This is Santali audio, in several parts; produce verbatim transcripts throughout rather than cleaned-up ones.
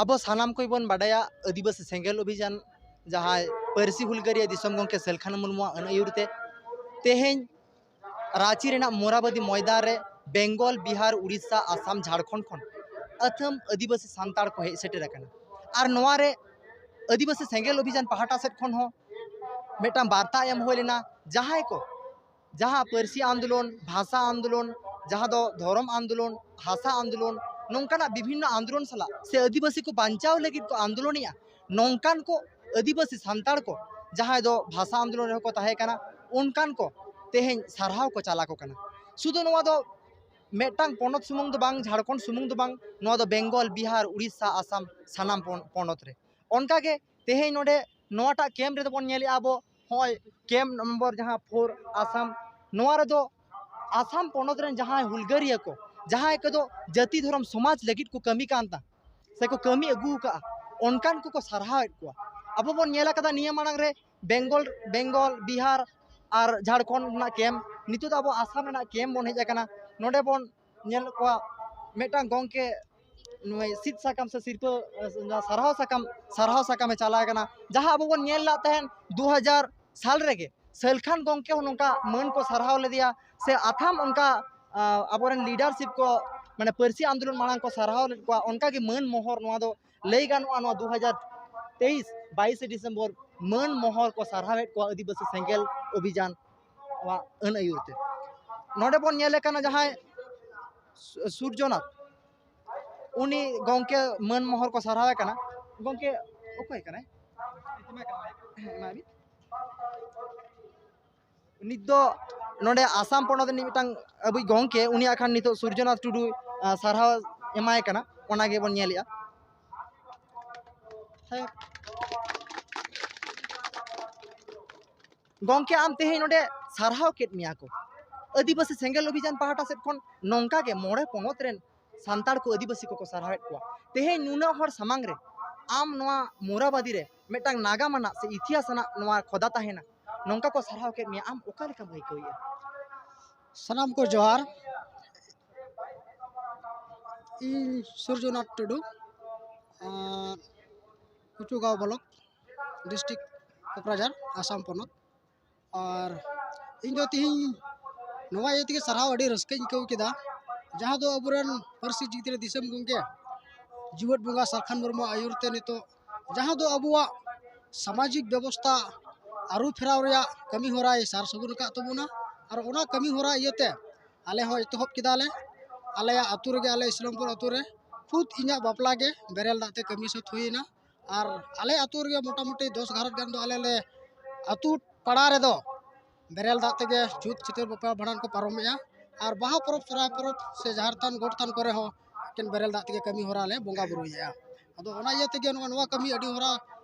ᱟᱵᱚ ᱥᱟᱱᱟᱢ ᱠᱚᱜᱮ ᱵᱚᱱ ᱵᱟᱰᱟᱭᱟ, ᱟᱹᱫᱤᱵᱟᱹᱥᱤ ᱥᱮᱸᱜᱮᱞ ᱚᱵᱷᱤᱡᱟᱱ, ᱡᱟᱦᱟᱸᱭ ᱯᱟᱹᱨᱥᱤ ᱦᱩᱞᱜᱟᱹᱨᱤᱭᱟᱹ ᱫᱤᱥᱚᱢ ᱜᱚᱢᱠᱮ ᱥᱟᱹᱞᱠᱷᱟᱱ ᱢᱩᱨᱢᱩᱣᱟᱜ ᱟᱹᱱ ᱟᱹᱭᱩᱨ ᱛᱮ ᱛᱮᱦᱮᱧ ᱨᱟᱸᱪᱤ ᱨᱮᱱᱟᱜ ᱢᱳᱨᱟᱵᱟᱫᱤ ᱢᱚᱭᱫᱟᱱ ᱨᱮ ᱵᱮᱝᱜᱚᱞ, ᱵᱤᱦᱟᱨ, ᱩᱲᱤᱥᱥᱟ, ᱟᱥᱟᱢ, ᱡᱷᱟᱲᱠᱷᱚᱸᱰ ᱠᱷᱚᱱ ᱟᱹᱛᱷᱟᱹᱢ ᱟᱹᱫᱤᱵᱟᱹᱥᱤ ᱥᱟᱱᱛᱟᱲ ᱠᱚ ᱦᱮᱡ ᱥᱮᱴᱮᱨ ᱟᱠᱟᱱᱟ᱾ ᱟᱨ ᱱᱚᱣᱟ ᱨᱮ ᱟᱹᱫᱤᱵᱟᱹᱥᱤ ᱥᱮᱸᱜᱮᱞ ᱚᱵᱷᱤᱡᱟᱱ ᱯᱟᱦᱴᱟ ᱥᱮᱫ ᱠᱷᱚᱱ ᱦᱚᱸ ᱢᱤᱫᱴᱟᱝ ᱵᱟᱨᱛᱟ ᱮᱢ ᱦᱩᱭ ᱞᱮᱱᱟ, ᱡᱟᱦᱟᱸᱭ ᱠᱚ ᱡᱟᱦᱟᱸ ᱯᱟᱹᱨᱥᱤ ᱟᱱᱫᱳᱞᱚᱱ, ᱵᱷᱟᱥᱟ ᱟᱱᱫᱳᱞᱚᱱ, ᱡᱟᱦᱟᱸ ᱫᱚ ᱫᱷᱚᱨᱚᱢ ᱟᱱᱫᱳᱞᱚᱱ, ᱦᱟᱥᱟ ᱟᱱᱫᱳᱞᱚᱱ, ᱱᱚᱝᱠᱟᱱᱟᱜ ᱵᱤᱵᱷᱤᱱᱱᱚ ᱟᱱᱫᱳᱞᱚᱱ ᱥᱟᱞᱟᱜ ᱥᱮ ᱟᱹᱫᱤᱵᱟᱹᱥᱤ ᱠᱚ ᱵᱟᱧᱪᱟᱣ ᱞᱟᱹᱜᱤᱫ ᱠᱚ ᱟᱱᱫᱳᱞᱚᱱᱮᱜᱼᱟ, ᱱᱚᱝᱠᱟᱱ ᱠᱚ ᱟᱹᱫᱤᱵᱟᱹᱥᱤ ᱥᱟᱱᱛᱟᱲ ᱠᱚ, ᱡᱟᱦᱟᱸᱭ ᱫᱚ ᱵᱷᱟᱥᱟ ᱟᱱᱫᱳᱞᱚᱱ ᱨᱮᱦᱚᱸ ᱠᱚ ᱛᱟᱦᱮᱸ ᱠᱟᱱᱟ, ᱚᱱᱠᱟᱱ ᱠᱚ ᱛᱮᱦᱮᱧ ᱥᱟᱨᱦᱟᱣ ᱠᱚ ᱪᱟᱞᱟ ᱠᱚ ᱠᱟᱱᱟ᱾ ᱥᱩᱫᱷᱩ ᱱᱚᱣᱟ ᱫᱚ ᱢᱤᱫᱴᱟᱝ ᱯᱚᱱᱚᱛ ᱥᱩᱢᱩᱝ ᱫᱚ ᱵᱟᱝ, ᱡᱷᱟᱲᱠᱷᱚᱸᱰ ᱥᱩᱢᱩᱝ ᱫᱚ ᱵᱟᱝ, ᱱᱚᱣᱟ ᱫᱚ ᱵᱮᱝᱜᱚᱞ, ᱵᱤᱦᱟᱨ, ᱩᱲᱤᱥᱥᱟ, ᱟᱥᱟᱢ, ᱥᱟᱱᱟᱢ ᱯᱚᱱ-, ᱯᱚᱱᱚᱛ ᱨᱮ᱾ ᱚᱱᱠᱟᱜᱮ ᱛᱮᱦᱮᱧ ᱱᱚᱰᱮ ᱱᱚᱣᱟᱴᱟᱜ ᱠᱮᱢᱯ ᱨᱮᱫᱚ ᱵᱚᱱ ᱧᱮᱞᱮᱜᱼᱟ ᱟᱵᱚ ᱦᱚᱸᱜᱼᱚᱭ ᱠᱮᱢᱯ ᱱᱚᱢᱵᱚᱨ ᱡᱟᱦᱟᱸ ᱯᱷᱳᱨ ᱟᱥᱟᱢ, ᱱᱚᱣᱟ ᱨᱮᱫᱚ ᱟᱥᱟᱢ ᱯᱚᱱᱚᱛ ᱨᱮᱱ ᱡᱟᱦᱟᱸᱭ ᱦᱩᱞᱜᱟᱹᱨᱤᱭᱟᱹ ᱠᱚ, ᱡᱟᱦᱟᱸᱭ ᱠᱚᱫᱚ ᱡᱟᱹᱛᱤ ᱫᱷᱚᱨᱚᱢ ᱥᱚᱢᱟᱡᱽ ᱞᱟᱹᱜᱤᱫ ᱠᱚ ᱠᱟᱹᱢᱤ ᱠᱟᱱ ᱛᱟᱦᱮᱸ ᱥᱮ ᱠᱚ ᱠᱟᱹᱢᱤ ᱟᱹᱜᱩ ᱟᱠᱟᱫᱼᱟ, ᱚᱱᱠᱟᱱ ᱠᱚᱠᱚ ᱥᱟᱨᱦᱟᱣᱮᱫ ᱠᱚᱣᱟ᱾ ᱟᱵᱚ ᱵᱚᱱ ᱧᱮᱞ ᱟᱠᱟᱫᱟ ᱱᱤᱭᱟᱹ ᱢᱟᱲᱟᱝ ᱨᱮ ᱵᱮᱝᱜᱚᱞ, ᱵᱮᱝᱜᱚᱞ, ᱵᱤᱦᱟᱨ ᱟᱨ ᱡᱷᱟᱲᱠᱷᱚᱸᱰ ᱨᱮᱱᱟᱜ ᱠᱮᱢᱯ, ᱱᱤᱛᱚᱜ ᱫᱚ ᱟᱵᱚ ᱟᱥᱟᱢ ᱨᱮᱱᱟᱜ ᱠᱮᱢᱯ ᱵᱚᱱ ᱦᱮᱡ ᱟᱠᱟᱱᱟ᱾ ᱱᱚᱰᱮ ᱵᱚᱱ ᱧᱮᱞ ᱠᱚᱣᱟ ᱢᱤᱫᱴᱟᱝ ᱜᱚᱢᱠᱮ ᱱᱩᱭ ᱥᱤᱫ ᱥᱟᱠᱟᱢ ᱥᱮ ᱥᱤᱨᱯᱟᱹ, ᱥᱟᱨᱦᱟᱣ ᱥᱟᱠᱟᱢ, ᱥᱟᱨᱦᱟᱣ ᱥᱟᱠᱟᱢᱮ ᱪᱟᱞᱟᱣ ᱠᱟᱱᱟ, ᱡᱟᱦᱟᱸ ᱟᱵᱚ ᱵᱚᱱ ᱧᱮᱞ ᱞᱮᱫ ᱛᱟᱦᱮᱸᱱ ᱫᱩ ᱦᱟᱡᱟᱨ ᱥᱟᱞ ᱨᱮᱜᱮ ᱥᱟᱹᱞᱠᱷᱟᱱ ᱜᱚᱢᱠᱮ ᱦᱚᱸ ᱱᱚᱝᱠᱟ ᱢᱟᱹᱱ ᱠᱚ ᱥᱟᱨᱦᱟᱣ ᱞᱮᱫᱮᱭᱟ, ᱥᱮ ᱟᱛᱷᱟᱢ ᱚᱱᱠᱟ, ᱟ, ᱟᱵᱚᱨᱮᱱ ᱞᱤᱰᱟᱨᱥᱤᱯ ᱠᱚ, ᱢᱟᱱᱮ ᱯᱟᱹᱨᱥᱤ ᱟᱱᱫᱳᱞᱚᱱ ᱢᱟᱲᱟᱝ ᱠᱚ ᱥᱟᱨᱦᱟᱣ ᱞᱮᱫ ᱠᱚᱣᱟ, ᱚᱱᱠᱟᱜᱮ ᱢᱟᱹᱱ ᱢᱚᱦᱚᱨ ᱱᱚᱣᱟ ᱫᱚ ᱞᱟᱹᱭ ᱜᱟᱱᱚᱜᱼᱟ, ᱱᱚᱣᱟ ᱫᱩ ᱦᱟᱡᱟᱨ ᱛᱮᱭᱤᱥ ᱵᱟᱭᱤᱥᱮ ᱰᱤᱥᱮᱢᱵᱚᱨ ᱢᱟᱹᱱ ᱢᱚᱦᱚᱨ ᱠᱚ ᱥᱟᱨᱦᱟᱣᱮᱫ ᱠᱚᱣᱟ ᱟᱹᱫᱤᱵᱟᱹᱥᱤ ᱥᱮᱸᱜᱮᱞ ᱚᱵᱷᱤᱡᱟᱱ ᱟᱜ ᱟᱹᱱ ᱟᱹᱭᱩᱨ ᱛᱮ᱾ ᱱᱚᱰᱮ ᱵᱚᱱ ᱧᱮᱞᱮ ᱠᱟᱱᱟ ᱡᱟᱦᱟᱸᱭ ᱥᱩ-, ᱥᱩᱨᱡᱚᱱᱟᱛᱷ, ᱩᱱᱤ ᱜᱚᱢᱠᱮ ᱢᱟᱹᱱ ᱢᱚᱦᱚᱨ ᱠᱚ ᱥᱟᱨᱦᱟᱣᱮ ᱠᱟᱱᱟ᱾ ᱜᱚᱢᱠᱮ ᱚᱠᱚᱭ ᱠᱟᱱᱟᱭ? ᱦᱮᱸ, ᱮᱢᱟᱭ ᱵᱤᱱ᱾ ᱱᱤᱛ ᱫᱚ ᱱᱚᱰᱮ ᱟᱥᱟᱢ ᱯᱚᱱᱚᱛ ᱨᱤᱱᱤᱡ ᱢᱤᱫᱴᱟᱝ ᱟᱵᱚᱭᱤᱡ ᱜᱚᱢᱠᱮ, ᱩᱱᱤᱭᱟᱜ ᱠᱷᱟᱱ ᱱᱤᱛᱚᱜ ᱥᱩᱨᱡᱚᱱᱟᱛᱷ ᱴᱩᱰᱩ, ᱟ, ᱥᱟᱨᱦᱟᱣ ᱮᱢᱟᱭ ᱠᱟᱱᱟ, ᱚᱱᱟ ᱜᱮᱵᱚᱱ ᱧᱮᱞᱮᱜᱼᱟ᱾ ᱦᱮᱸ᱾ ᱜᱚᱢᱠᱮ, ᱟᱢ ᱛᱮᱦᱮᱧ ᱱᱚᱰᱮ ᱥᱟᱨᱦᱟᱣ ᱠᱮᱫ ᱢᱮᱭᱟ ᱠᱚ, ᱟᱹᱫᱤᱵᱟᱹᱥᱤ ᱥᱮᱸᱜᱮᱞ ᱚᱵᱷᱤᱡᱟᱱ ᱯᱟᱦᱴᱟ ᱥᱮᱫ ᱠᱷᱚᱱ ᱱᱚᱝᱠᱟ ᱜᱮ ᱢᱚᱬᱮ ᱯᱚᱱᱚᱛ ᱨᱮᱱ ᱥᱟᱱᱛᱟᱲ ᱠᱚ ᱟᱹᱫᱤᱵᱟᱹᱥᱤ ᱠᱚᱠᱚ ᱥᱟᱨᱦᱟᱣᱮᱫ ᱠᱚᱣᱟ᱾ ᱛᱮᱦᱮᱧ ᱱᱩᱱᱟᱹᱜ ᱦᱚᱲ ᱥᱟᱢᱟᱝ ᱨᱮ ᱟᱢ ᱱᱚᱣᱟ ᱢᱳᱨᱟᱵᱟᱫᱤ ᱨᱮ ᱢᱤᱫᱴᱟᱝ ᱱᱟᱜᱟᱢ ᱟᱱᱟᱜ ᱥᱮ ᱤᱛᱤᱦᱟᱥ ᱟᱱᱟᱜ ᱱᱚᱣᱟ ᱠᱷᱚᱫᱟ ᱛᱟᱦᱮᱱᱟ, ᱱᱚᱝᱠᱟ ᱠᱚ ᱥᱟᱨᱦᱟᱣ ᱠᱮᱫ ᱢᱮᱭᱟ, ᱟᱢ ᱚᱠᱟ ᱞᱮᱠᱟᱢ ᱟᱹᱭᱠᱟᱹᱣᱮᱫᱼᱟ? ᱥᱟᱱᱟᱢ ᱠᱚ ᱡᱚᱦᱟᱨ, ᱤᱧ ᱥᱩᱨᱡᱚᱱᱟᱛᱷ ᱴᱩᱰᱩ᱾ ᱟᱨ ᱠᱩᱪᱩᱜᱟᱸᱣ ᱵᱞᱚᱠ, ᱰᱤᱥᱴᱨᱤᱠᱴ ᱠᱳᱠᱨᱟᱡᱷᱟᱨ, ᱟᱥᱟᱢ ᱯᱚᱱᱚᱛ᱾ ᱟᱨ ᱤᱧ ᱫᱚ ᱛᱮᱦᱮᱧ ᱱᱚᱣᱟ ᱤᱭᱟᱹ ᱛᱮᱜᱮ ᱥᱟᱨᱦᱟᱣ, ᱟᱹᱰᱤ ᱨᱟᱹᱥᱠᱟᱹᱧ ᱟᱹᱭᱠᱟᱹᱣ ᱠᱮᱫᱟ, ᱡᱟᱦᱟᱸ ᱫᱚ ᱟᱵᱚᱨᱮᱱ ᱯᱟᱹᱨᱥᱤ ᱡᱤᱛᱠᱟᱹᱨᱤ ᱫᱤᱥᱚᱢ ᱜᱚᱢᱠᱮ ᱡᱤᱣᱮᱫ ᱵᱚᱸᱜᱟ ᱥᱟᱞᱠᱷᱟᱱ ᱢᱩᱨᱢᱩ ᱟᱹᱭᱩᱨ ᱛᱮ ᱱᱤᱛᱚᱜ ᱡᱟᱦᱟᱸ ᱫᱚ ᱟᱵᱚᱣᱟᱜ ᱥᱟᱢᱟᱡᱤᱠ ᱵᱮᱵᱚᱥᱛᱷᱟ ᱟᱹᱨᱩ ᱯᱷᱮᱨᱟᱣ ᱨᱮᱭᱟᱜ ᱠᱟᱹᱢᱤ ᱦᱚᱨᱟᱭ ᱥᱟᱨ ᱥᱟᱹᱜᱩᱱ ᱟᱠᱟᱫ ᱛᱟᱵᱚᱱᱟ᱾ ᱟᱨ ᱚᱱᱟ ᱠᱟᱹᱢᱤ ᱦᱚᱨᱟ ᱤᱭᱟᱹᱛᱮ ᱟᱞᱮ ᱦᱚᱸ ᱮᱛᱚᱦᱚᱵ ᱠᱮᱫᱟᱞᱮ᱾ ᱟᱞᱮᱭᱟᱜ ᱟᱹᱛᱩ ᱨᱮᱜᱮ, ᱟᱞᱮ ᱤᱥᱞᱟᱢᱯᱩᱨ ᱟᱹᱛᱩ ᱨᱮ ᱠᱷᱩᱫ ᱤᱧᱟᱹᱜ ᱵᱟᱯᱞᱟ ᱜᱮ ᱵᱮᱨᱮᱞ ᱫᱟᱜ ᱛᱮ ᱠᱟᱹᱢᱤ ᱥᱟᱹᱛ ᱦᱩᱭᱮᱱᱟ᱾ ᱟᱨ ᱟᱞᱮ ᱟᱹᱛᱩ ᱨᱮᱜᱮ ᱢᱚᱴᱟᱢᱩᱴᱤ ᱫᱚᱥ ᱜᱷᱟᱨᱚᱸᱡᱽ ᱜᱟᱱ ᱫᱚ ᱟᱞᱮ ᱞᱮ, ᱟᱹᱛᱩ ᱯᱟᱲᱟ ᱨᱮᱫᱚ ᱵᱮᱨᱮᱞ ᱫᱟᱜ ᱛᱮᱜᱮ ᱪᱷᱩᱛ ᱪᱷᱟᱹᱴᱭᱟᱹᱨ ᱵᱟᱯᱞᱟ ᱵᱷᱟᱸᱰᱟᱱ ᱠᱚ ᱯᱟᱨᱚᱢᱮᱜᱼᱟ᱾ ᱟᱨ ᱵᱟᱦᱟ ᱯᱚᱨᱚᱵᱽ, ᱥᱚᱦᱨᱟᱭ ᱯᱚᱨᱚᱵᱽ ᱥᱮ ᱡᱟᱦᱮᱨ ᱛᱷᱟᱱ, ᱜᱚᱴ ᱛᱷᱟᱱ ᱠᱚᱨᱮ ᱦᱚᱸ ᱮᱠᱮᱱ ᱵᱮᱨᱮᱞ ᱫᱟᱜ ᱛᱮᱜᱮ ᱠᱟᱹᱢᱤ ᱦᱚᱨᱟ ᱞᱮ ᱵᱚᱸᱜᱟ ᱵᱩᱨᱩᱭᱮᱜᱼᱟ᱾ ᱟᱫᱚ ᱚᱱᱟ ᱤᱭᱟᱹ ᱛᱮᱜᱮ ᱱᱚᱣᱟ, ᱱᱚᱣᱟ ᱠᱟᱹᱢᱤ ᱟᱹᱰᱤ ᱦᱚᱨᱟ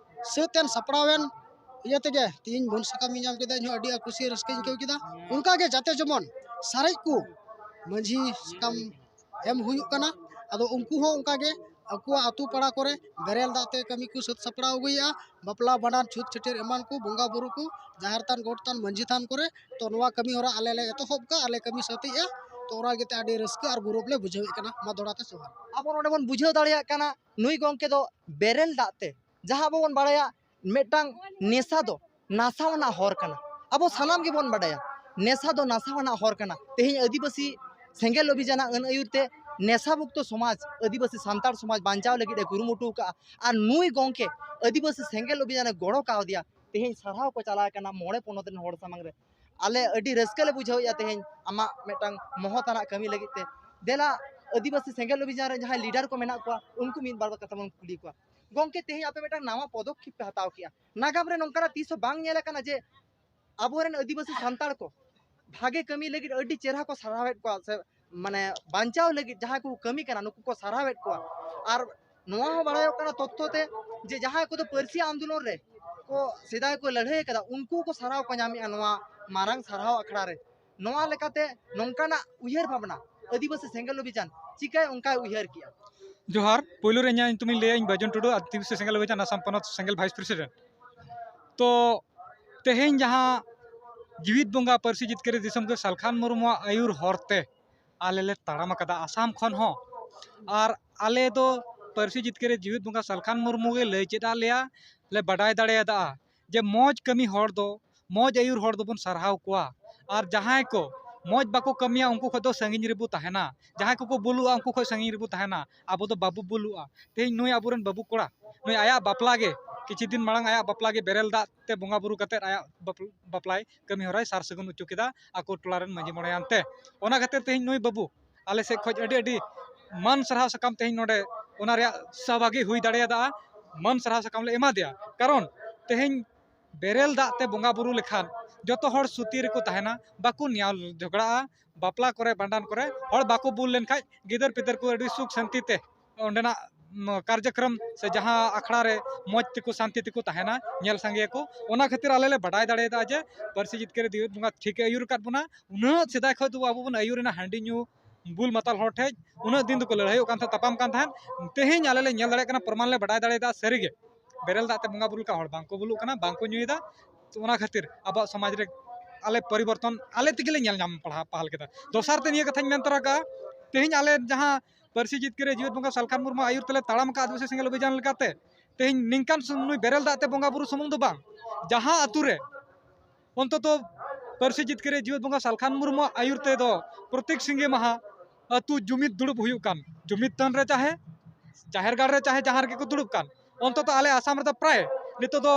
ᱥᱟᱹᱛ ᱮᱱ ᱥᱟᱯᱲᱟᱣ ᱮᱱ ᱤᱭᱟᱹ ᱛᱮᱜᱮ ᱛᱮᱦᱮᱧ ᱢᱟᱹᱱ ᱥᱟᱠᱟᱢ ᱤᱧ ᱧᱟᱢ ᱠᱮᱫᱟ, ᱤᱧᱦᱚᱸ ᱟᱹᱰᱤ ᱠᱩᱥᱤ ᱨᱟᱹᱥᱠᱟᱹᱧ ᱟᱹᱭᱠᱟᱹᱣ ᱠᱮᱫᱟ᱾ ᱚᱱᱠᱟᱜᱮ ᱡᱟᱛᱮ ᱡᱮᱢᱚᱱ ᱥᱟᱨᱮᱡ ᱠᱚ ᱢᱟᱹᱡᱷᱤ ᱥᱟᱠᱟᱢ ᱮᱢ ᱦᱩᱭᱩᱜ ᱠᱟᱱᱟ᱾ ᱟᱫᱚ ᱩᱱᱠᱩ ᱦᱚᱸ ᱚᱱᱠᱟᱜᱮ ᱟᱠᱚᱣᱟᱜ ᱟᱹᱛᱩ ᱯᱟᱲᱟ ᱠᱚᱨᱮ ᱵᱮᱨᱮᱞ ᱫᱟᱜ ᱛᱮ ᱠᱟᱹᱢᱤ ᱠᱚ ᱥᱟᱹᱛ ᱥᱟᱯᱲᱟᱣ ᱟᱹᱜᱩᱭᱮᱫᱼᱟ, ᱵᱟᱯᱞᱟ, ᱵᱷᱟᱸᱰᱟᱱ, ᱪᱷᱩᱛ ᱪᱷᱟᱹᱴᱭᱟᱹᱨ ᱮᱢᱟᱱ ᱠᱚ, ᱵᱚᱸᱜᱟ ᱵᱩᱨᱩ ᱠᱚ, ᱡᱟᱦᱮᱨ ᱛᱷᱟᱱ, ᱜᱚᱴ ᱛᱷᱟᱱ, ᱢᱟᱹᱡᱷᱤ ᱛᱷᱟᱱ ᱠᱚᱨᱮ᱾ ᱛᱚ ᱱᱚᱣᱟ ᱠᱟᱹᱢᱤ ᱦᱚᱨᱟ ᱟᱞᱮ ᱞᱮ ᱮᱛᱚᱦᱚᱵ ᱠᱟᱜᱼᱟ, ᱟᱞᱮ ᱠᱟᱹᱢᱤ ᱥᱟᱹᱛᱮᱜᱼᱟ᱾ ᱛᱚ ᱚᱱᱟ ᱞᱟᱹᱜᱤᱫ ᱛᱮ ᱟᱹᱰᱤ ᱨᱟᱹᱥᱠᱟᱹ ᱟᱨ ᱜᱚᱨᱚᱵᱽ ᱞᱮ ᱵᱩᱡᱷᱟᱹᱣᱮᱫ ᱠᱟᱱᱟ᱾ ᱢᱟ ᱫᱚᱦᱲᱟ ᱛᱮ ᱡᱚᱦᱟᱨ᱾ ᱟᱵᱚ ᱱᱚᱰᱮ ᱵᱚᱱ ᱵᱩᱡᱷᱟᱹᱣ ᱫᱟᱲᱮᱭᱟᱜ ᱠᱟᱱᱟ, ᱱᱩᱭ ᱜᱚᱢᱠᱮ ᱫᱚ ᱵᱮᱨᱮᱞ ᱫᱟᱜ ᱛᱮ, ᱡᱟᱦᱟᱸ ᱟᱵᱚ ᱵᱚᱱ ᱵᱟᱲᱟᱭᱟ, ᱢᱤᱫᱴᱟᱝ ᱱᱮᱥᱟ ᱫᱚ ᱱᱟᱥᱟᱣᱟᱱᱟᱜ ᱦᱚᱨ ᱠᱟᱱᱟ᱾ ᱟᱵᱚ ᱥᱟᱱᱟᱢ ᱜᱮᱵᱚᱱ ᱵᱟᱰᱟᱭᱟ, ᱱᱮᱥᱟ ᱫᱚ ᱱᱟᱥᱟᱣᱟᱱᱟᱜ ᱦᱚᱨ ᱠᱟᱱᱟ᱾ ᱛᱮᱦᱮᱧ ᱟᱹᱫᱤᱵᱟᱹᱥᱤ ᱥᱮᱸᱜᱮᱞ ᱚᱵᱷᱤᱡᱟᱱᱟᱜ ᱟᱹᱱ ᱟᱹᱭᱩᱨ ᱛᱮ ᱱᱮᱥᱟ ᱢᱩᱠᱛᱚ ᱥᱚᱢᱟᱡᱽ, ᱟᱹᱫᱤᱵᱟᱹᱥᱤ ᱥᱟᱱᱛᱟᱲ ᱥᱚᱢᱟᱡᱽ ᱵᱟᱧᱪᱟᱣ ᱞᱟᱹᱜᱤᱫ ᱮ ᱠᱩᱨᱩᱢᱩᱴᱩ ᱟᱠᱟᱫᱼᱟ᱾ ᱟᱨ ᱱᱩᱭ ᱜᱚᱢᱠᱮ ᱟᱹᱫᱤᱵᱟᱹᱥᱤ ᱥᱮᱸᱜᱮᱞ ᱚᱵᱷᱤᱡᱟᱱᱮ ᱜᱚᱲᱚ ᱠᱟᱣᱫᱮᱭᱟ, ᱛᱮᱦᱮᱧ ᱥᱟᱨᱦᱟᱣ ᱠᱚ ᱪᱟᱞᱟᱣ ᱠᱟᱱᱟ ᱢᱚᱬᱮ ᱯᱚᱱᱚᱛ ᱨᱮᱱ ᱦᱚᱲ ᱥᱟᱢᱟᱝ ᱨᱮ᱾ ᱟᱞᱮ ᱟᱹᱰᱤ ᱨᱟᱹᱥᱠᱟᱹ ᱞᱮ ᱵᱩᱡᱷᱟᱹᱣᱮᱫᱼᱟ ᱛᱮᱦᱮᱧ ᱟᱢᱟᱜ ᱢᱤᱫᱴᱟᱝ ᱢᱚᱦᱚᱛ ᱟᱱᱟᱜ ᱠᱟᱹᱢᱤ ᱞᱟᱹᱜᱤᱫ ᱛᱮ᱾ ᱫᱮᱞᱟ, ᱟᱹᱫᱤᱵᱟᱹᱥᱤ ᱥᱮᱸᱜᱮᱞ ᱚᱵᱷᱤᱡᱟᱱ ᱨᱮ ᱡᱟᱦᱟᱸᱭ ᱞᱤᱰᱟᱨ ᱠᱚ ᱢᱮᱱᱟᱜ ᱠᱚᱣᱟ, ᱩᱱᱠᱩ ᱢᱤᱫ ᱵᱟᱨ ᱠᱟᱛᱷᱟ ᱵᱚᱱ ᱠᱩᱞᱤ ᱠᱚᱣᱟ᱾ ᱜᱚᱢᱠᱮ, ᱛᱮᱦᱮᱧ ᱟᱯᱮ ᱢᱤᱫᱴᱟᱝ ᱱᱟᱣᱟ ᱯᱚᱫᱚᱠᱷᱮᱯ ᱯᱮ ᱦᱟᱛᱟᱣ ᱠᱮᱜᱼᱟ᱾ ᱱᱟᱜᱟᱢ ᱨᱮ ᱱᱚᱝᱠᱟᱱᱟᱜ ᱛᱤᱥ ᱦᱚᱸ ᱵᱟᱝ ᱧᱮᱞ ᱟᱠᱟᱱᱟ ᱡᱮ ᱟᱵᱚᱨᱮᱱ ᱟᱹᱫᱤᱵᱟᱹᱥᱤ ᱥᱟᱱᱛᱟᱲ ᱠᱚ ᱵᱷᱟᱜᱮ ᱠᱟᱹᱢᱤ ᱞᱟᱹᱜᱤᱫ ᱟᱹᱰᱤ ᱪᱮᱦᱨᱟ ᱠᱚ ᱥᱟᱨᱦᱟᱣᱮᱫ ᱠᱚᱣᱟ, ᱥᱮ ᱢᱟᱱᱮ ᱵᱟᱧᱪᱟᱣ ᱞᱟᱹᱜᱤᱫ ᱡᱟᱦᱟᱸᱭ ᱠᱚ ᱠᱟᱹᱢᱤ ᱠᱟᱱᱟ, ᱱᱩᱠᱩ ᱠᱚ ᱥᱟᱨᱦᱟᱣᱮᱫ ᱠᱚᱣᱟ᱾ ᱟᱨ ᱱᱚᱣᱟ ᱦᱚᱸ ᱵᱟᱲᱟᱭᱚᱜ ᱠᱟᱱᱟ ᱛᱚᱛᱛᱷᱚ ᱛᱮ ᱡᱮ ᱡᱟᱦᱟᱸᱭ ᱠᱚᱫᱚ ᱯᱟᱹᱨᱥᱤ ᱟᱱᱫᱳᱞᱚᱱ ᱨᱮ ᱠᱚ ᱥᱮᱫᱟᱭ ᱠᱚ ᱞᱟᱹᱲᱦᱟᱹᱭ ᱟᱠᱟᱫᱟ, ᱩᱱᱠᱩ ᱠᱚ ᱥᱟᱨᱦᱟᱣ ᱠᱚ ᱧᱟᱢᱮᱫᱼᱟ ᱱᱚᱣᱟ ᱢᱟᱨᱟᱝ ᱥᱟᱨᱦᱟᱣ ᱟᱠᱷᱲᱟ ᱨᱮ᱾ ᱱᱚᱣᱟ ᱞᱮᱠᱟᱛᱮ ᱱᱚᱝᱠᱟᱱᱟᱜ ᱩᱭᱦᱟᱹᱨ ᱵᱷᱟᱵᱽᱱᱟ ᱟᱹᱫᱤᱵᱟᱹᱥᱤ ᱥᱮᱸᱜᱮᱞ ᱚᱵᱷᱤᱡᱟᱱ ᱪᱤᱠᱟᱹᱭ ᱚᱱᱠᱟᱭ ᱩᱭᱦᱟᱹᱨ ᱠᱮᱜᱼᱟ᱾ ᱡᱚᱦᱟᱨ, ᱯᱳᱭᱞᱳ ᱨᱮ ᱤᱧᱟᱹᱜ ᱧᱩᱛᱩᱢᱤᱧ ᱞᱟᱹᱭᱟ, ᱤᱧ ᱵᱟᱹᱡᱩᱱ ᱴᱩᱰᱩ, ᱟᱹᱫᱤᱵᱟᱹᱥᱤ ᱥᱮᱸᱜᱮᱞ ᱚᱵᱷᱤᱡᱟᱱ ᱟᱥᱟᱢ ᱯᱚᱱᱚᱛ ᱥᱮᱸᱜᱮᱞ ᱵᱷᱟᱭᱤᱥ ᱯᱨᱮᱥᱤᱰᱮᱱᱴ᱾ ᱛᱚ ᱛᱮᱦᱮᱧ ᱡᱟᱦᱟᱸ ᱡᱤᱣᱤᱫ ᱵᱚᱸᱜᱟ ᱯᱟᱹᱨᱥᱤ ᱡᱤᱛᱠᱟᱹᱨᱤ ᱫᱤᱥᱚᱢ ᱜᱮ ᱥᱟᱞᱠᱷᱟᱱ ᱢᱩᱨᱢᱩᱣᱟᱜ ᱟᱹᱭᱩᱨ ᱦᱚᱨᱛᱮ ᱟᱞᱮ ᱞᱮ ᱛᱟᱲᱟᱢ ᱟᱠᱟᱫᱟ ᱟᱥᱟᱢ ᱠᱷᱚᱱ ᱦᱚᱸ᱾ ᱟᱨ ᱟᱞᱮ ᱫᱚ ᱯᱟᱹᱨᱥᱤ ᱡᱤᱛᱠᱟᱹᱨᱤ ᱡᱤᱣᱤᱫ ᱵᱚᱸᱜᱟ ᱥᱟᱞᱠᱷᱟᱱ ᱢᱩᱨᱢᱩ ᱜᱮ ᱞᱟᱹᱭ ᱪᱮᱫ ᱟᱫ ᱞᱮᱭᱟ, ᱞᱮ ᱵᱟᱰᱟᱭ ᱫᱟᱲᱮᱭᱟᱫᱟ ᱡᱮ ᱢᱚᱡᱽ ᱠᱟᱹᱢᱤ ᱦᱚᱲ ᱫᱚ, ᱢᱚᱡᱽ ᱟᱹᱭᱩᱨ ᱦᱚᱲ ᱫᱚᱵᱚᱱ ᱥᱟᱨᱦᱟᱣ ᱠᱚᱣᱟ, ᱟᱨ ᱡᱟᱦᱟᱸᱭ ᱠᱚ ᱢᱚᱡᱽ ᱵᱟᱠᱚ ᱠᱟᱹᱢᱤᱭᱟ ᱩᱱᱠᱩ ᱠᱷᱚᱱ ᱫᱚ ᱥᱟᱺᱜᱤᱧ ᱨᱮᱵᱚ ᱛᱟᱦᱮᱱᱟ, ᱡᱟᱦᱟᱸᱭ ᱠᱚᱠᱚ ᱵᱩᱞᱩᱜᱼᱟ ᱩᱱᱠᱩ ᱠᱷᱚᱱ ᱥᱟᱺᱜᱤᱧ ᱨᱮᱵᱚ ᱛᱟᱦᱮᱱᱟ, ᱟᱵᱚ ᱫᱚ ᱵᱟᱵᱚ ᱵᱩᱞᱩᱜᱼᱟ᱾ ᱛᱮᱦᱮᱧ ᱱᱩᱭ ᱟᱵᱚᱨᱮᱱ ᱵᱟᱹᱵᱩ ᱠᱚᱲᱟ, ᱱᱩᱭ ᱟᱭᱟᱜ ᱵᱟᱯᱞᱟ ᱜᱮ, ᱠᱤᱪᱷᱩ ᱫᱤᱱ ᱢᱟᱲᱟᱝ ᱟᱭᱟᱜ ᱵᱟᱯᱞᱟ ᱜᱮ ᱵᱮᱨᱮᱞ ᱫᱟᱜ ᱛᱮ ᱵᱚᱸᱜᱟ ᱵᱩᱨᱩ ᱠᱟᱛᱮᱫ ᱟᱭᱟᱜ ᱵᱟᱯ-, ᱵᱟᱯᱞᱟᱭ ᱠᱟᱹᱢᱤ ᱦᱚᱨᱟᱭ ᱥᱟᱨ ᱥᱟᱹᱜᱩᱱ ᱦᱚᱪᱚ ᱠᱮᱫᱟ ᱟᱠᱚ ᱴᱚᱞᱟ ᱨᱮᱱ ᱢᱟᱹᱡᱷᱤ ᱢᱚᱬᱮᱭᱟᱱ ᱛᱮ᱾ ᱚᱱᱟ ᱠᱷᱟᱹᱛᱤᱨ ᱛᱮᱦᱮᱧ ᱱᱩᱭ ᱵᱟᱹᱵᱩ ᱟᱞᱮ ᱥᱮᱫ ᱠᱷᱚᱱ ᱟᱹᱰᱤ ᱟᱹᱰᱤ ᱢᱟᱱ ᱥᱟᱨᱦᱟᱣ ᱥᱟᱠᱟᱢ ᱛᱮᱦᱮᱧ ᱱᱚᱰᱮ ᱚᱱᱟ ᱨᱮᱭᱟᱜ ᱥᱚᱦᱵᱷᱟᱜᱤ ᱦᱩᱭ ᱫᱟᱲᱮᱭᱟᱫᱟ, ᱢᱟᱱ ᱥᱟᱨᱦᱟᱣ ᱥᱟᱠᱟᱢ ᱞᱮ ᱮᱢᱟ ᱫᱮᱭᱟ᱾ ᱠᱟᱨᱚᱱ ᱛᱮᱦᱮᱧ ᱵᱮᱨᱮᱞ ᱫᱟᱜ ᱛᱮ ᱵᱚᱸᱜᱟ ᱵᱩᱨᱩ ᱞᱮᱠᱷᱟᱱ ᱡᱚᱛᱚ ᱦᱚᱲ ᱥᱩᱛᱤ ᱨᱮᱠᱚ ᱛᱟᱦᱮᱱᱟ, ᱵᱟᱠᱚ ᱱᱮᱭᱟᱣ ᱡᱷᱚᱜᱽᱲᱟᱜᱼᱟ, ᱵᱟᱯᱞᱟ ᱠᱚᱨᱮ ᱵᱷᱟᱸᱰᱟᱱ ᱠᱚᱨᱮ ᱦᱚᱲ ᱵᱟᱠᱚ ᱵᱩᱞ ᱞᱮᱱᱠᱷᱟᱱ ᱜᱤᱫᱟᱹᱨ ᱯᱤᱫᱟᱹᱨ ᱠᱚ ᱟᱹᱰᱤ ᱥᱩᱠ ᱥᱟᱱᱛᱤ ᱛᱮ ᱚᱸᱰᱮᱱᱟᱜ, ᱩᱢ, ᱠᱟᱨᱡᱚᱠᱨᱚᱢ ᱥᱮ ᱡᱟᱦᱟᱸ ᱟᱠᱷᱲᱟ ᱨᱮ ᱢᱚᱡᱽ ᱛᱮᱠᱚ ᱥᱟᱱᱛᱤ ᱛᱮᱠᱚ ᱛᱟᱦᱮᱱᱟ, ᱧᱮᱞ ᱥᱟᱸᱜᱮᱭᱟᱠᱚ᱾ ᱚᱱᱟ ᱠᱷᱟᱹᱛᱤᱨ ᱟᱞᱮ ᱞᱮ ᱵᱟᱰᱟᱭ ᱫᱟᱲᱮᱭᱟᱫᱟ ᱡᱮ ᱯᱟᱹᱨᱥᱤ ᱡᱤᱛᱠᱟᱹᱨᱤ ᱡᱤᱣᱤᱫ ᱵᱚᱸᱜᱟ ᱴᱷᱤᱠᱮ ᱟᱹᱭᱩᱨ ᱟᱠᱟᱫ ᱵᱚᱱᱟ᱾ ᱩᱱᱟᱹᱜ ᱥᱮᱫᱟᱭ ᱠᱷᱚᱱ ᱫᱚ ᱟᱵᱚ ᱵᱚᱱ ᱟᱹᱭᱩᱨ ᱮᱱᱟ ᱦᱟᱺᱰᱤ ᱧᱩ, ᱵᱩᱞ ᱢᱟᱛᱟᱞ ᱦᱚᱲ ᱴᱷᱮᱡ ᱩᱱᱟᱹᱜ ᱫᱤᱱ ᱫᱚᱠᱚ ᱞᱟᱹᱲᱦᱟᱹᱭᱚᱜ ᱠᱟᱱ ᱛᱟᱦᱮᱸᱫ, ᱛᱟᱯᱟᱢ ᱠᱟᱱ ᱛᱟᱦᱮᱸᱫ᱾ ᱛᱮᱦᱮᱧ ᱟᱞᱮ ᱞᱮ ᱧᱮᱞ ᱫᱟᱲᱮᱭᱟᱜ ᱠᱟᱱᱟ, ᱯᱨᱚᱢᱟᱱ ᱞᱮ ᱵᱟᱰᱟᱭ ᱫᱟᱲᱮᱭᱟᱫᱟ ᱥᱟᱹᱨᱤᱜᱮ ᱵᱮᱨᱮᱞ ᱫᱟᱜ ᱛᱮ ᱵᱚᱸᱜᱟ ᱵᱩᱨᱩ ᱞᱮᱠᱟ ᱦᱚᱲ ᱵᱟᱝ ᱠᱚ ᱵᱩᱞᱩᱜ ᱠᱟᱱᱟ, ᱵᱟᱝ ᱠᱚ ᱧᱩᱭᱮᱫᱟ᱾ ᱛᱚ ᱚᱱᱟ ᱠᱷᱟᱹᱛᱤᱨ ᱟᱵᱚᱣᱟᱜ ᱥᱚᱢᱟᱡᱽ ᱨᱮ ᱟᱞᱮ ᱯᱚᱨᱤᱵᱚᱨᱛᱚᱱ ᱟᱞᱮ ᱛᱮᱜᱮ ᱞᱮ ᱧᱮᱞ ᱧᱟᱢ ᱯᱟᱲᱦᱟᱣ ᱯᱟᱦᱟᱞ ᱠᱮᱫᱟ᱾ ᱫᱚᱥᱟᱨ ᱛᱮ ᱱᱤᱭᱟᱹ ᱠᱟᱛᱷᱟᱧ ᱢᱮᱱ ᱛᱚᱨᱟ ᱠᱟᱜᱼᱟ, ᱛᱮᱦᱮᱧ ᱟᱞᱮ ᱡᱟᱦᱟᱸ ᱯᱟᱹᱨᱥᱤ ᱡᱤᱛᱠᱟᱹᱨᱤ ᱡᱤᱣᱤᱫ ᱵᱚᱸᱜᱟ ᱥᱟᱞᱠᱷᱟᱱ ᱢᱩᱨᱢᱩ ᱟᱹᱭᱩᱨ ᱛᱮᱞᱮ ᱛᱟᱲᱟᱢ ᱟᱠᱟᱫ ᱟᱹᱫᱤᱵᱟᱹᱥᱤ ᱥᱮᱸᱜᱮᱞ ᱚᱵᱷᱤᱡᱟᱱ ᱞᱮᱠᱟᱛᱮ, ᱛᱮᱦᱮᱧ ᱱᱤᱝᱠᱟᱱ ᱥᱩᱢ-, ᱱᱩᱭ ᱵᱮᱨᱮᱞ ᱫᱟᱜ ᱛᱮ ᱵᱚᱸᱜᱟ ᱵᱩᱨᱩ ᱥᱩᱢᱩᱝ ᱫᱚ ᱵᱟᱝ, ᱡᱟᱦᱟᱸ ᱟᱛᱳ ᱨᱮ ᱚᱱᱛᱚᱛᱚ ᱯᱟᱹᱨᱥᱤ ᱡᱤᱛᱠᱟᱹᱨᱤ ᱡᱤᱣᱤᱫ ᱵᱚᱸᱜᱟ ᱥᱟᱞᱠᱷᱟᱱ ᱢᱩᱨᱢᱩᱣᱟᱜ ᱟᱹᱭᱩᱨ ᱛᱮᱫᱚ ᱯᱨᱚᱛᱮᱠ ᱥᱤᱸᱜᱮ ᱢᱟᱦᱟ ᱟᱹᱛᱩ ᱡᱩᱢᱤᱫ ᱫᱩᱲᱩᱵ ᱦᱩᱭᱩᱜ ᱠᱟᱱ, ᱡᱩᱢᱤᱫ ᱛᱷᱟᱱ ᱨᱮ ᱪᱟᱦᱮ ᱡᱟᱦᱮᱨ ᱜᱟᱲ ᱨᱮ ᱪᱟᱦᱮ ᱡᱟᱦᱟᱸ ᱨᱮᱜᱮ ᱠᱚ ᱫᱩᱲᱩᱵ ᱠᱟᱱ, ᱚᱱᱛᱚᱛᱚ ᱟᱞᱮ ᱟᱥᱟᱢ ᱨᱮᱫᱚ ᱯᱨᱟᱭ ᱱᱤᱛᱚᱜ ᱫᱚ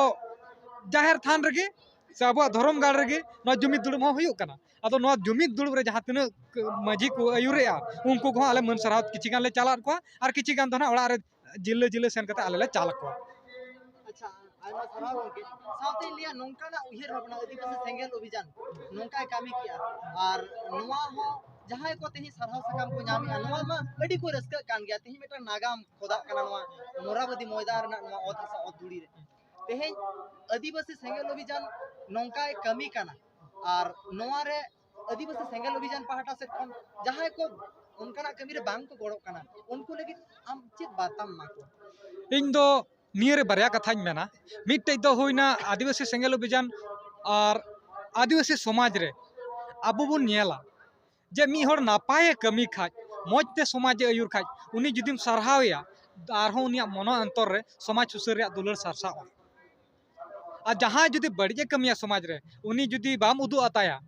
ᱡᱟᱦᱮᱨ ᱛᱷᱟᱱ ᱨᱮᱜᱮ ᱥᱮ ᱟᱵᱚᱣᱟᱜ ᱫᱷᱚᱨᱚᱢ ᱜᱟᱲ ᱨᱮᱜᱮ ᱱᱚᱣᱟ ᱡᱩᱢᱤᱫ ᱫᱩᱲᱩᱵ ᱦᱚᱸ ᱦᱩᱭᱩᱜ ᱠᱟᱱᱟ᱾ ᱟᱫᱚ ᱱᱚᱣᱟ ᱡᱩᱢᱤᱫ ᱫᱩᱲᱩᱵ ᱨᱮ ᱡᱟᱦᱟᱸ ᱛᱤᱱᱟᱹᱜ ᱢᱟᱹᱡᱷᱤ ᱠᱚ ᱟᱹᱭᱩᱨᱮᱜᱼᱟ, ᱩᱱᱠᱩ ᱠᱚᱦᱚᱸ ᱟᱞᱮ ᱢᱟᱹᱱ ᱥᱟᱨᱦᱟᱣ ᱠᱤᱪᱷᱤ ᱜᱟᱱ ᱞᱮ ᱪᱟᱞᱟᱫ ᱠᱚᱣᱟ ᱟᱨ ᱠᱤᱪᱷᱤ ᱜᱟᱱ ᱫᱚ ᱱᱟᱦᱟᱜ ᱚᱲᱟᱜ ᱨᱮ ᱡᱤᱞᱟᱹ ᱡᱤᱞᱟᱹ ᱥᱮᱱ ᱠᱟᱛᱮ ᱟᱞᱮ ᱞᱮ ᱪᱟᱞ ᱟᱠᱚᱣᱟ᱾ ᱟᱪᱪᱷᱟ, ᱟᱭᱢᱟ ᱥᱟᱨᱦᱟᱣ ᱜᱚᱢᱠᱮ᱾ ᱥᱟᱶᱛᱮᱧ ᱞᱟᱹᱭᱟ, ᱱᱚᱝᱠᱟᱱᱟᱜ ᱩᱭᱦᱟᱹᱨ ᱵᱷᱟᱵᱽᱱᱟ ᱟᱹᱫᱤᱵᱟᱹᱥᱤ ᱥᱮᱸᱜᱮᱞ ᱚᱵᱷᱤᱡᱟᱱ ᱱᱚᱝᱠᱟᱭ ᱠᱟᱹᱢᱤ ᱠᱮᱜᱼᱟ, ᱟᱨ ᱱᱚᱣᱟ ᱦᱚᱸ ᱡᱟᱦᱟᱸᱭ ᱠᱚ ᱛᱮᱦᱮᱧ ᱥᱟᱨᱦᱟᱣ ᱥᱟᱠᱟᱢ ᱠᱚ ᱧᱟᱢᱮᱜᱼᱟ, ᱱᱚᱣᱟ ᱢᱟ ᱟᱹᱰᱤ ᱠᱚ ᱨᱟᱹᱥᱠᱟᱹᱜ ᱠᱟᱱ ᱜᱮᱭᱟ᱾ ᱛᱮᱦᱮᱧ ᱢᱤᱫᱴᱟᱝ ᱱᱟᱜᱟᱢ ᱠᱷᱚᱫᱟᱜ ᱠᱟᱱᱟ ᱱᱚᱣᱟ ᱢᱚᱨᱟᱵᱟᱫᱤ ᱢᱚᱭᱫᱟᱱ ᱨᱮᱱᱟᱜ ᱱᱚᱣᱟ ᱚᱛ ᱦᱟᱥᱟ ᱚᱛ ᱫᱷᱩᱲᱤ ᱨᱮ᱾ ᱛᱮᱦᱮᱧ ᱟᱹᱫᱤᱵᱟᱹᱥᱤ ᱥᱮᱸᱜᱮᱞ ᱚᱵᱷᱤᱡᱟᱱ ᱱᱚᱝᱠᱟᱭ ᱠᱟᱹᱢᱤ ᱠᱟᱱᱟ, ᱟᱨ ᱱᱚᱣᱟ ᱨᱮ ᱟᱹᱫᱤᱵᱟᱹᱥᱤ ᱥᱮᱸᱜᱮᱞ ᱚᱵᱷᱤᱡᱟᱱ ᱯᱟᱦᱴᱟ ᱥᱮᱫ ᱠᱷᱚᱱ ᱡᱟᱦᱟᱸᱭ ᱠᱚ ᱚᱱᱠᱟᱱᱟᱜ ᱠᱟᱹᱢᱤ ᱨᱮ ᱵᱟᱝ ᱠᱚ ᱜᱚᱲᱚᱜ ᱠᱟᱱᱟ, ᱩᱱᱠᱩ ᱞᱟᱹᱜᱤᱫ ᱟᱢ ᱪᱮᱫ ᱵᱟᱨᱛᱟᱢ ᱮᱢᱟ ᱠᱚᱣᱟ? ᱤᱧ ᱫᱚ ᱱᱤᱭᱟᱹ ᱨᱮ ᱵᱟᱨᱭᱟ ᱠᱟᱛᱷᱟᱧ ᱢᱮᱱᱟ᱾ ᱢᱤᱫᱴᱮᱡ ᱫᱚ ᱦᱩᱭᱱᱟ ᱟᱹᱫᱤᱵᱟᱹᱥᱤ ᱥᱮᱸᱜᱮᱞ ᱚᱵᱷᱤᱡᱟᱱ ᱟᱨ ᱟᱹᱫᱤᱵᱟᱹᱥᱤ ᱥᱚᱢᱟᱡᱽ ᱨᱮ ᱟᱵᱚ ᱵᱚᱱ ᱧᱮᱞᱟ ᱡᱮ ᱢᱤᱫ ᱦᱚᱲ ᱱᱟᱯᱟᱭᱮ ᱠᱟᱹᱢᱤ ᱠᱷᱟᱡ, ᱢᱚᱡᱽ ᱛᱮ ᱥᱚᱢᱟᱡᱽ ᱮ ᱟᱹᱭᱩᱨ ᱠᱷᱟᱡ, ᱩᱱᱤ ᱡᱩᱫᱤᱢ ᱥᱟᱨᱦᱟᱣᱮᱭᱟ, ᱟᱨᱦᱚᱸ ᱩᱱᱤᱭᱟᱜ ᱢᱚᱱᱚ ᱚᱱᱛᱚᱨ ᱨᱮ ᱥᱚᱢᱟᱡᱽ ᱥᱩᱥᱟᱹᱨ ᱨᱮᱭᱟᱜ ᱫᱩᱞᱟᱹᱲ ᱥᱟᱨᱥᱟᱜᱼᱟ᱾ ᱟᱨ ᱡᱟᱦᱟᱸᱭ ᱡᱩᱫᱤ ᱵᱟᱹᱲᱤᱡ ᱮ ᱠᱟᱹᱢᱤᱭᱟ ᱥᱚᱢᱟᱡᱽ ᱨᱮ, ᱩᱱᱤ ᱡᱩᱫᱤ ᱵᱟᱢ ᱩᱫᱩᱜ ᱟᱛᱟᱭᱟ,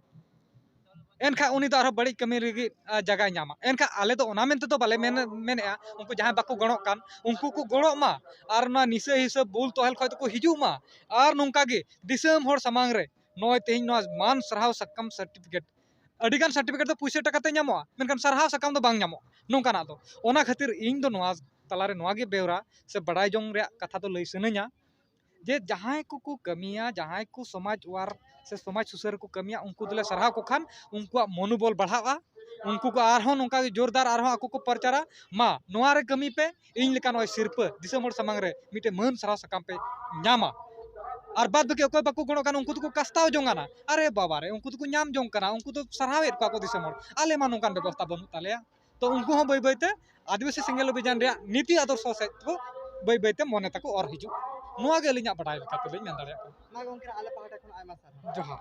ᱮᱱᱠᱷᱟᱱ ᱩᱱᱤ ᱫᱚ ᱟᱨᱦᱚᱸ ᱵᱟᱹᱲᱤᱡ ᱠᱟᱹᱢᱤ ᱞᱟᱹᱜᱤᱫ, ᱟ, ᱡᱟᱭᱜᱟᱭ ᱧᱟᱢᱟ᱾ ᱮᱱᱠᱷᱟᱱ ᱟᱞᱮ ᱫᱚ ᱚᱱᱟ ᱢᱮᱱᱛᱮ ᱫᱚ ᱵᱟᱞᱮ ᱢᱮᱱ-, ᱢᱮᱱᱮᱫᱼᱟ, ᱩᱱᱠᱩ ᱡᱟᱦᱟᱸᱭ ᱵᱟᱠᱚ ᱜᱚᱲᱚᱜ ᱠᱟᱱ, ᱩᱱᱠᱩ ᱠᱚ ᱜᱚᱲᱚᱜ ᱢᱟ ᱟᱨ ᱱᱚᱣᱟ ᱱᱤᱥᱟᱹ ᱦᱤᱥᱟᱹ ᱵᱩᱞ ᱛᱚᱦᱮᱞ ᱠᱷᱚᱱ ᱫᱚᱠᱚ ᱦᱤᱡᱩᱜ ᱢᱟ᱾ ᱟᱨ ᱱᱚᱝᱠᱟ ᱜᱮ ᱫᱤᱥᱚᱢ ᱦᱚᱲ ᱥᱟᱢᱟᱝ ᱨᱮ ᱱᱚᱜᱼᱚᱭ ᱛᱮᱦᱮᱧ ᱱᱚᱣᱟ ᱢᱟᱱ ᱥᱟᱨᱦᱟᱣ ᱥᱟᱠᱟᱢ certificate, ᱟᱹᱰᱤᱜᱟᱱ certificate ᱫᱚ ᱯᱩᱭᱥᱟᱹ ᱴᱟᱠᱟ ᱛᱮ ᱧᱟᱢᱚᱜᱼᱟ, ᱢᱮᱱᱠᱷᱟᱱ ᱥᱟᱨᱦᱟᱣ ᱥᱟᱠᱟᱢ ᱫᱚ ᱵᱟᱝ ᱧᱟᱢᱚᱜᱼᱟ᱾ ᱱᱚᱝᱠᱟᱱᱟᱜ ᱫᱚ, ᱚᱱᱟ ᱠᱷᱟᱹᱛᱤᱨ ᱤᱧ ᱫᱚ ᱱᱚᱣᱟ ᱛᱟᱞᱟᱨᱮ ᱱᱚᱣᱟ ᱜᱮ ᱵᱮᱣᱨᱟ ᱥᱮ ᱵᱟᱲᱟᱭ ᱡᱚᱝ ᱨᱮᱭᱟᱜ ᱠᱟᱛᱷᱟ ᱫᱚ ᱞᱟᱹᱭ ᱥᱟᱱᱟᱧᱟ, ᱡᱮ ᱡᱟᱦᱟᱸᱭ ᱠᱚᱠᱚ ᱠᱟᱹᱢᱤᱭᱟ, ᱡᱟᱦᱟᱸᱭ ᱠᱚ ᱥᱚᱢᱟᱡᱽ ᱣᱟᱨ ᱥᱮ ᱥᱚᱢᱟᱡᱽ ᱥᱩᱥᱟᱹᱨ ᱠᱚ ᱠᱟᱹᱢᱤᱭᱟ, ᱩᱱᱠᱩ ᱫᱚᱞᱮ ᱥᱟᱨᱦᱟᱣ ᱠᱚ ᱠᱷᱟᱱ ᱩᱱᱠᱩᱣᱟᱜ ᱢᱚᱱᱳᱵᱚᱞ ᱵᱟᱲᱦᱟᱜᱼᱟ, ᱩᱱᱠᱩ ᱠᱚ ᱟᱨᱦᱚᱸ ᱱᱚᱝᱠᱟ ᱜᱮ ᱡᱳᱨᱫᱟᱨ ᱟᱨᱦᱚᱸ ᱟᱠᱚ ᱠᱚ ᱯᱨᱚᱪᱟᱨᱟ, ᱢᱟ ᱱᱚᱣᱟ ᱨᱮ ᱠᱟᱹᱢᱤ ᱯᱮ, ᱤᱧ ᱞᱮᱠᱟ ᱱᱚᱜᱼᱚᱭ ᱥᱤᱨᱯᱟᱹ ᱫᱤᱥᱚᱢ ᱦᱚᱲ ᱥᱟᱢᱟᱝ ᱨᱮ ᱢᱤᱫᱴᱮᱱ ᱢᱟᱹᱱ ᱥᱟᱨᱦᱟᱣ ᱥᱟᱠᱟᱢ ᱯᱮ ᱧᱟᱢᱟ᱾ ᱟᱨ ᱵᱟᱫ ᱵᱟᱹᱠᱤ ᱚᱠᱚᱭ ᱵᱟᱠᱚ ᱜᱚᱲᱚᱜ ᱠᱟᱱᱟ, ᱩᱱᱠᱩ ᱫᱚᱠᱚ ᱠᱟᱥᱛᱟᱣ ᱡᱚᱝ ᱠᱟᱱᱟ, ᱟᱨᱮ ᱵᱟᱵᱟ ᱨᱮ, ᱩᱱᱠᱩ ᱫᱚᱠᱚ ᱧᱟᱢ ᱡᱚᱝ ᱠᱟᱱᱟ, ᱩᱱᱠᱩ ᱫᱚ ᱥᱟᱨᱦᱟᱣᱮᱫ ᱠᱚᱣᱟ ᱠᱚ ᱫᱤᱥᱚᱢ ᱦᱚᱲ, ᱟᱞᱮ ᱢᱟ ᱱᱚᱝᱠᱟᱱ ᱵᱮᱵᱚᱥᱛᱷᱟ ᱵᱟᱹᱱᱩᱜ ᱛᱟᱞᱮᱭᱟ᱾ ᱛᱚ ᱩᱱᱠᱩ ᱦᱚᱸ ᱵᱟᱹᱭ ᱵᱟᱹᱭ ᱛᱮ ᱟᱹᱫᱤᱵᱟᱹᱥᱤ ᱥᱮᱸᱜᱮᱞ ᱚᱵᱷᱤᱡᱟᱱ ᱨᱮᱭᱟᱜ ᱱᱤᱛᱤ ᱟᱫᱚᱨᱥᱚ ᱥᱮᱫ ᱠᱚ ᱵᱟᱹᱭ ᱵᱟᱹᱭ ᱛᱮ ᱢᱚᱱᱮ ᱛᱟᱠᱚ ᱚᱨ ᱦᱤᱡᱩᱜᱼᱟ᱾ ᱱᱚᱣᱟ ᱜᱮ ᱟᱹᱞᱤᱧᱟᱜ ᱵᱟᱰᱟᱭ ᱞᱮᱠᱟ ᱛᱮᱞᱤᱧ ᱢᱮᱱ ᱫᱟᱲᱮᱭᱟᱜ ᱠᱟᱱᱟ᱾ ᱢᱟ ᱜᱚᱢᱠᱮ, ᱟᱞᱮ ᱯᱟᱦᱴᱟ ᱠᱷᱚᱱ ᱟᱭᱢᱟ ᱥᱟᱨᱦᱟᱣ᱾ ᱡᱚᱦᱟᱨ᱾